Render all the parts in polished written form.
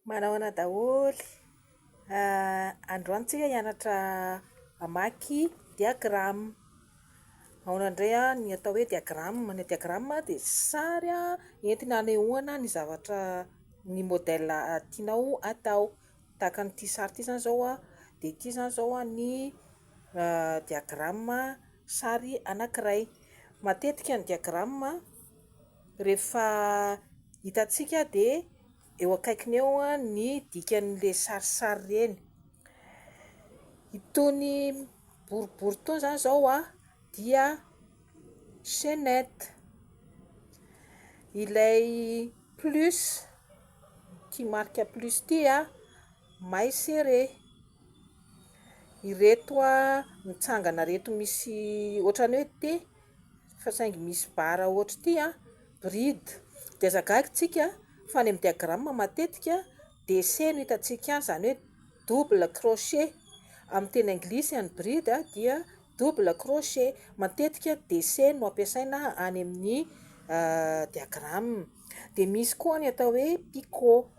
Manahoana daholo? Androany tsika hianatra hamaky diagramme. Ahoana indray ny atao hoe diagramme? Ny diagramme dia sary entina hanehoana ny zavatra, ny modèle tianao atao. Tahaka an'ity sary ity izany izao, dia ity izany izao ny diagramme sary anankiray. Matetika ny diagramme rehefa hitantsika dia eo akaikiny eo ny dikan'ilay sarisary ireny. Itony boribory itony izany izao dia chainette. Ilay plus, ity marika plus ity maille serrée. Ireto mitsangana ireto misy ohatran'ny hoe T fa saingy misy barre ohatr'ity bride. Dia aza gaga tsika fa any amin'ny diagramme matetika DC no hitantsika any, izany hoe double crochet. Amin'ny teny anglisy ny bride dia double crochet. Matetika DC no ampiasaina any amin'ny diagramme. Dia misy koa ny atao hoe picot.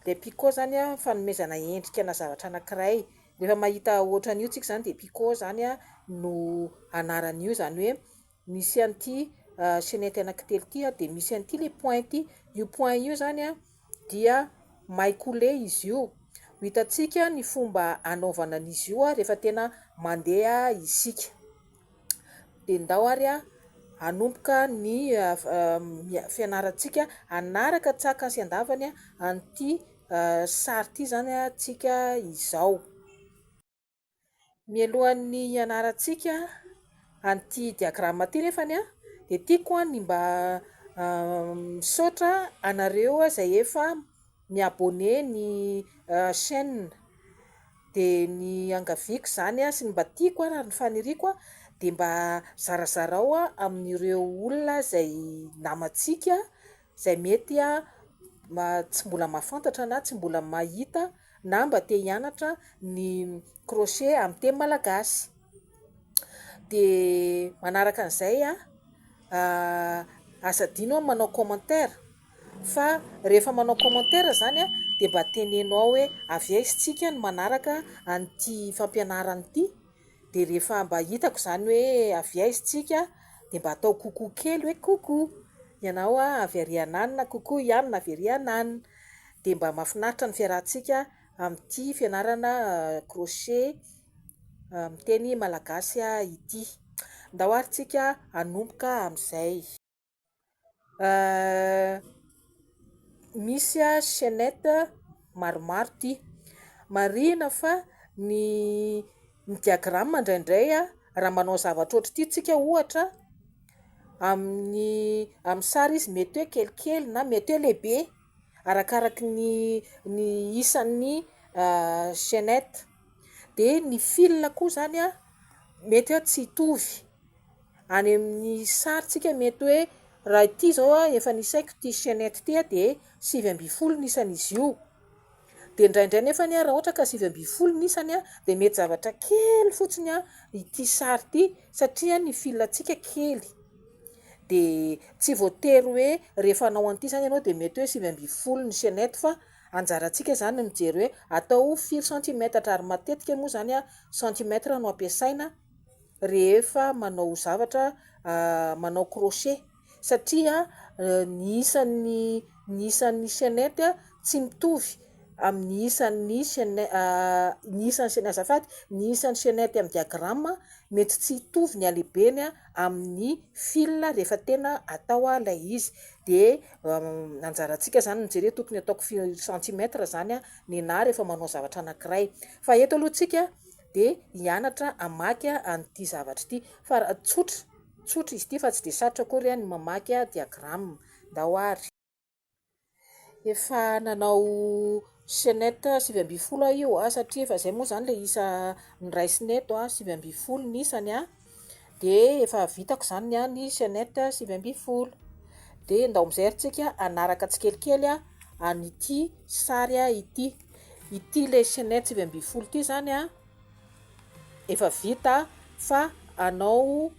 Ilay picot izany fanomezana endrika ana zavatra anankiray. Rehefa mahita ohatran'io tsika izany dia picot izany no anaran'io, izany hoe misy an'ity chainette anankitelo ity dia misy an'ity ilay point ity. Io point io izany dia maille coulée izy io. Ho hitantsika ny fomba hanaovana an'izy io rehefa tena mandeha isika. Dia ndao ary hanomboka ny fianarantsika hanaraka antsakany sy andavany an'ity sary ity izany tsika izao. Mialohan'ny hianarantsika an'ity diagramme ity nefany dia tiako ny mba misaotra anareo izay efa mi-abonner ny chaîne. Dia ny iangaviako izany sy ny mba tiako ary ny faniriako dia mba zarazarao amin'ireo olona izay namantsika izay mety tsy mbola mahafantatra na tsy mbola mahita na mba te hianatra ny crochet amin'ny teny malagasy. Dia manaraka an'izay, aza adino ny manao commentaire. Fa rehefa manao commentaire zany dia mba teneno ao hoe avy aiza tsika no manaraka an'ity fampianarana ity, dia rehefa mba hitako izany hoe avy aiza tsika dia mba atao coucou kely hoe coucou ianao avy ary ananona, coucou i anona avy ary ananona, dia mba mahafinaritra ny fiarahantsika amin'ity fianarana crochet amin'ny teny malagasy ity. Ndao ary tsika hanomboka amin'izay. Misy chainette maromaro ity. Marihina fa ny ny diagramme indraindray raha manao zavatra ohatr'ity tsika ohatra, amin'ny amin'ny sary izy mety hoe kelikely na mety hoe lehibe arakaraky ny ny isan'ny chainette. Dia ny fil koa izany mety hoe tsy hitovy. Any amin'ny sary tsika mety hoe raha ity izao efa nisaiko ity chainette ity dia 19 ny isan'izy io. Dia indraindray nefany raha ohatra ka 19 ny isany dia mety zavatra kely fotsiny ity sary ity satria ny fil antsika kely. Dia tsy voatery hoe rehefa hanao an'ity izany ianao dia mety hoe 19 ny chainette fa anjarantsika izany ny mijery hoe atao firy centimètre ary matetika moa izany centimètre no ampiasaina rehefa manao zavatra manao crochet satria ny isan'ny ny isan'ny chainette tsy mitovy amin'ny isan'ny chaine- ny isan'ny chaine- azafady ny isan'ny chainette amin'ny diagramme mety tsy hitovy ny halehibeny amin'ny fil rehefa tena atao ilay izy de anjarantsika zany mijery hoe tokony ataoko firy centimètre zany nenah rehefa manao zavatra anankiray fa eto aloha tsika dia hianatra hamaky an'ity zavatra ity. Fa raha tsotra, tsotra izy ity fa tsy dia sarotra akory ny mamaky diagramme. Ndao ary. Efa nanao chainette 19 aho io satria efa izay moa izany ilay isa noraisina eto, 19 ny isany. Dia efa vitako izany ny ahy ny chainette 19. Dia ndao amin'izay ary tsika hanaraka tsikelikely an'ity sary ity. Ity ilay chainette 19 ity izany efa vita fa hanao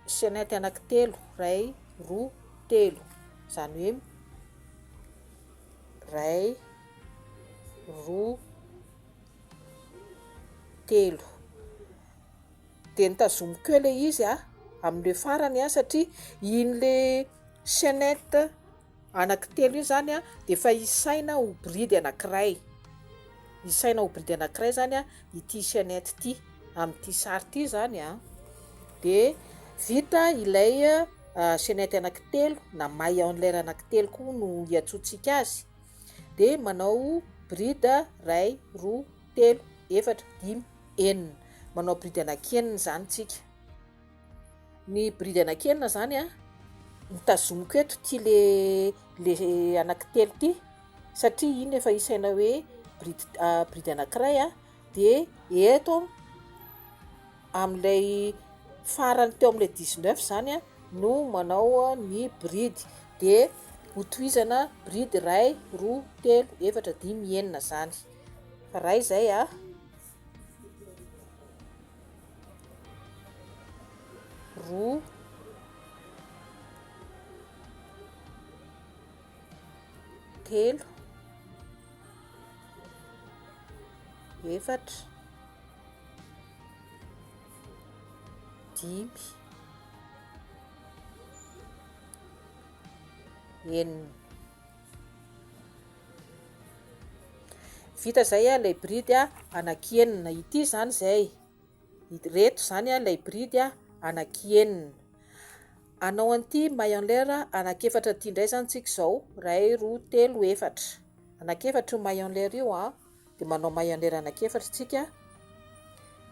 chainette anankitelo, iray, roa, telo. Izany hoe iray. roa, telo. Dia notazomiko eo ilay izy a, amin'ilay farany a, satria iny le chaînette anankitelo iny izany a, dia efa isaina ho bride anankiray. Isaina ho bride anankiray izany a, ity chaînette ity, amin'ity sary ity izany a. Dia vita ilay chaînette anankitelo na maille en l'air anankitelo koa no iantsoantsika azy. Dia manao bride iray, roa, telo, efatra, dimy, enina. Manao bride anankienina izany tsika. Ny bride anankienina izany a, notazomiko eto ity le le anankitelo ity satria iny efa isaina hoe bride bride anankiray a, dia eto amin'ilay farany teo amin'ilay dix-neuf izany a no manao ny bride, dia hotohizana bride iray, roa, telo, efatra, dimy, enina izany. Iray izay a. Roa. Telo. Efatra. Dimy. Enina. Vita izay ilay bride anankienina. Ity izany izay. Ireto izany ilay bride anankienina. Hanao an'ity maille en l'air anankiefatra ity indray izany tsika izao. Iray, roa, telo, efatra. Anankiefatra io maille en l'air io an. Dia manao maille en l'air anankiefatra tsika.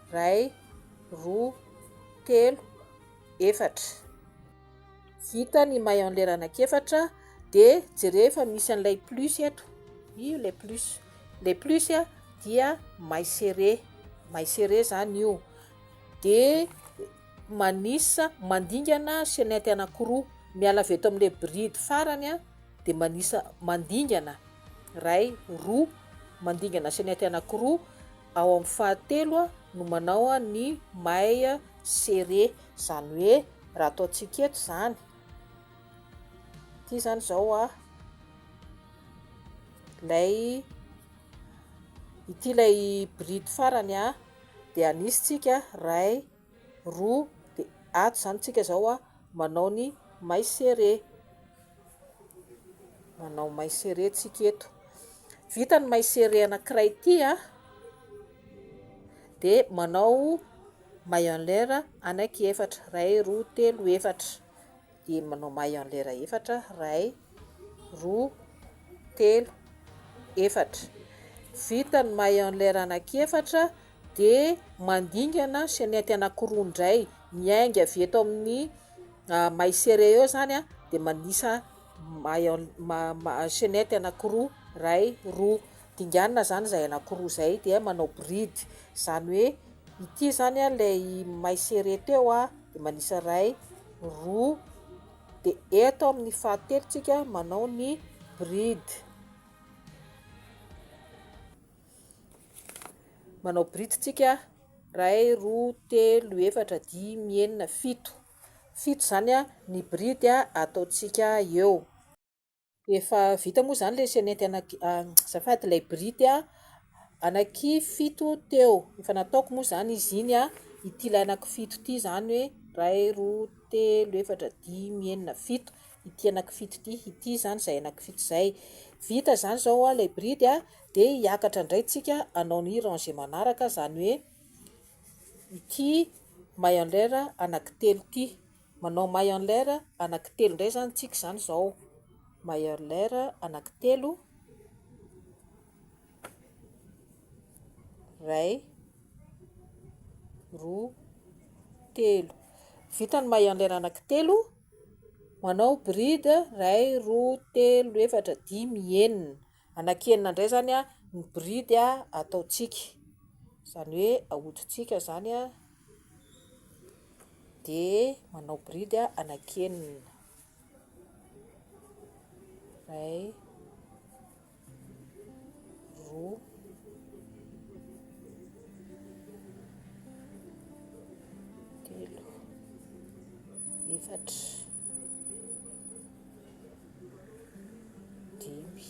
Iray, roa, telo, efatra. Vita ny maille en l'air anankiefatra dia jereo fa misy an'ilay plus eto. Io ilay plus. Ilay plus dia maille serrée. Maille serrée izany io. Dia manisa, mandingana chaînette anankiroa. Miala avy eto amin'ilay bride farany dia manisa, mandingana iray, roa, mandingana chaînette anankiroa. Ao amin'ny fahatelo no manao ny maille serrée. Izany hoe raha ataontsika eto izany, ity izany izao a, ilay, ity ilay bride farany a, dia anisy tsika iray, roa, dia ato izany tsika izao a, manao ny maille serrée, manao maille serrée tsika eto. Vita ny maille serrée anankiray ity a, dia manao maille en l'air ananky efatra, iray, roa, telo, efatra, dia manao maille en l'air efatra, iray, roa, telo, efatra. Vita ny maille en l'air ananky efatra dia mandingana chaînette anankiroa indray, miainga avy eto amin'ny maille serrée eo izany dia manisa maille en, chaînette anankiroa, iray, roa. Dinganina izany izay anankiroa izay dia manao bride, izany hoe ity izany ilay maille serrée teo dia manisa iray, roa, dia eto amin'ny fahatelo tsika manao ny bride. Manao bride tsika iray, roa, telo, efatra, dimy, enina, fito. Fito izany ny bride ataontsika eo. Efa vita moa izany ilay chaînette anaky, azafady, ilay bride anaky fito teo. Efa nataoko moa izany izy iny, ity ilay anaky fito ity izany hoe iray, roa, telo, efatra, dimy, enina, fito. Ity anaky fito ity, ity izany izay anaky fito izay. Vita izany izao ilay bride dia hiakatra indray tsika hanao ny rangée manaraka, izany hoe ity maille en l'air anaky telo ity. Manao maille en l'air anankitelo indray izany tsika izany izao. Maille en l'air anankitelo. Iray, roa, telo. Vita ny maille en l'air anankitelo. Manao bride iray, roa, telo, efatra, dimy, enina. Anankienina indray izany ny bride ataontsika. Izany hoe ahodintsika izany dia manao bride anankienina. Iray, roa, telo, efatra. Dimy.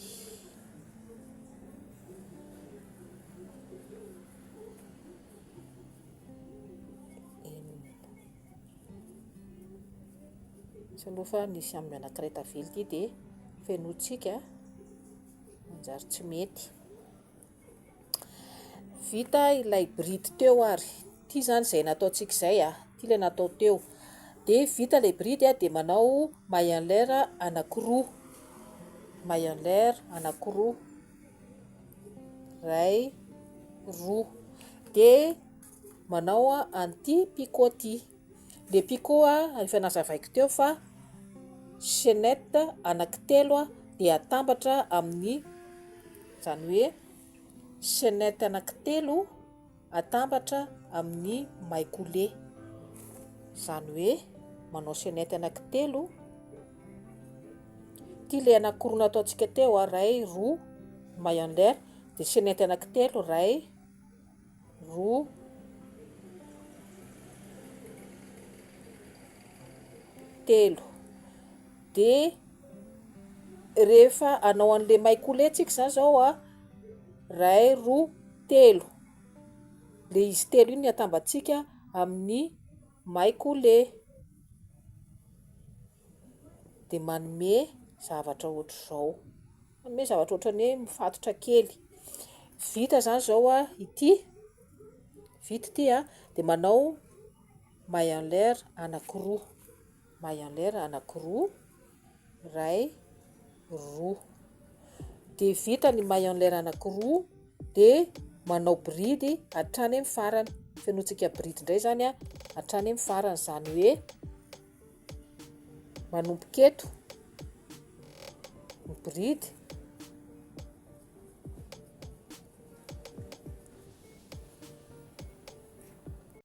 Tsy aloha fa nisy ambiny anankiray tavela ity dia fenointsika, manjary tsy mety. Vita ilay bride teo ary. Ity izany izay nataontsika izay a, ity ilay natao teo. Dia vita ilay bride dia manao maille en l'air anankiroa. Maille en l'air anankiroa. Iray, roa. Dia manao an'ity picot ity. Ilay picot efa nazavaiko teo fa chaînette anankitelo dia atambatra amin'ny, izany hoe chaînette anankitelo atambatra amin'ny maille coulée. Izany hoe manao chaînette anankitelo, ity ilay anankiroa nataontsika teo, iray, roa, maille en l'air, dia chaînette anankitelo, iray, roa, telo. Dia rehefa hanao an'ilay maille coulée tsika izany izao a, iray, roa, telo. Ilay izy telo iny no atambatsika amin'ny maille coulée. Dia manome zavatra ohatr'izao. Manome zavatra ohatran'ny hoe mifatotra kely. Vita izany izao a, ity, vita ity a, dia manao maille en l'air anankiroa, maille en l'air anankiroa, iray, roa. Dia vita ny maille en l'air anankiroa, dia manao bride hatrany amin'ny farany. Fenointsika bride indray izany a, hatrany amin'ny farany, izany hoe manomboka eto ny bride.